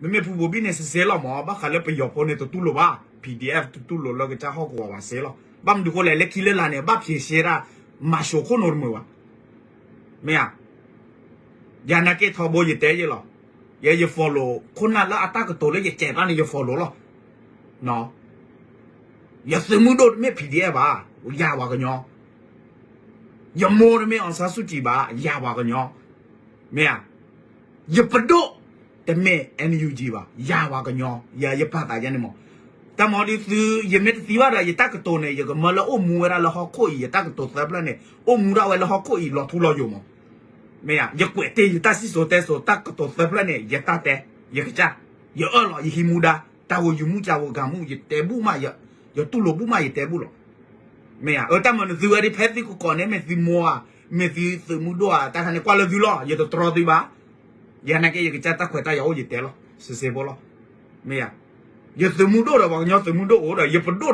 မ့မ့ၢ်ဖုဘိဘံၣ်န့ၣ် စ့စ့လီၤမး, ဘၣ်ဃးလၢပယီၤဖိန့ၣ် တတူၢ်လိာ်ဘၣ်, P D F တတူၢ်လိာ်လၢကစၢ်ဟီၣ်ကဝီၤဘၣ်စ့လီၤ. ဘၣ်မနုၤဃိလဲၣ်, လၢခံလၢလာ်န့ၣ် ဘၣ်ဖျဲးရှဲတၢ် မၤၡိးခိၣ်နူာ်တမုာ်ဘၣ်. မ့ၢ်ဧါ. ယနာ်က့ထီဘိယတဲယဲလီၤ. ယဲယ follow ခိၣ်နၢ်လၢအတၢ်ကတိၤလၢယစဲးဘၣ်န့ၣ် ယ follow လီၤ. ယသုးမုၢ်ဒိၣ်တမ့ၢ် P D F ဘၣ်, ယၤပှၤကညီ. ယမိၢ်တမ့ၢ် အောင်ဆန်းစုကြည် ဘၣ်, ယၤပှၤကညီ. မ့ၢ်ဧါ. ယပဒိၣ်တမ့ၢ် N U G ဘၣ်, ယၤပှၤကညီ, ယ ယပာ်သးယဲန့ၣ်မး. တၢ်မၤဒ်သု ယမ့ၢ်တသံဘၣ်ဒီး ယတၢ်ကတိၤန့ၣ် ယကမၢလၢအိၣ်မူဝဲဒၣ်လၢဟီၣ်ခိၣ်အံၤ, ယတၢ်ကတိၤသၢဖျၢၣ်န့ၣ် အိၣ်မူဒၣ်ဝဲလၢဟီၣ်ခိၣ်အံၤ လီၤထူလီၤယိာ်မး. မ့ၢ်ဧါ, ယကွဲးတ့ၢ်ယတၢ်စံၣ်စိၤတဲစိၤ တၢ်ကတိၤသၢဖျၢၣ်န့ၣ် ယတၢ်တဲ, ယကစၢ်, ယအၢၣ်လီၤ ယဟံးမူဒါ, တၢ်ဂိၢ်ယုာ်မူ ကၢ်ဂိၢ်ဂၤမူ ယတဲဘူၣ်မး, ယတူၢ်လိာ်ဘူၣ်မး ယတဲဘူၣ်လီၤ. မ့ၢ်ဧါ, အတၢ်မၤနသုဝဲဒ်ဖဲသုကကိးန့ၣ် မ့ၢ်သုမိၢ်ဧါ, မ့ၢ်သုသုးမုၢ်ဒိၣ်ဧါ, တၢ်ခါန့ၣ် ကွၢ်လၢသုလီၤ, ယတတြီသုဘၣ်. ယနာ်က့ ယကစၢ်တၢ်ခွဲးတၢ်ယာ်အိၣ် ယတဲလီၤ, စ့စ့ဖိလီၤ. မ့ၢ်ဧါ. ယသုးမုၢ်ဒိၣ်ဒီး ပှၤကညီသုးမုၢ်ဒိၣ်အိၣ်ဒီး ယပဒိၣ်ဒီး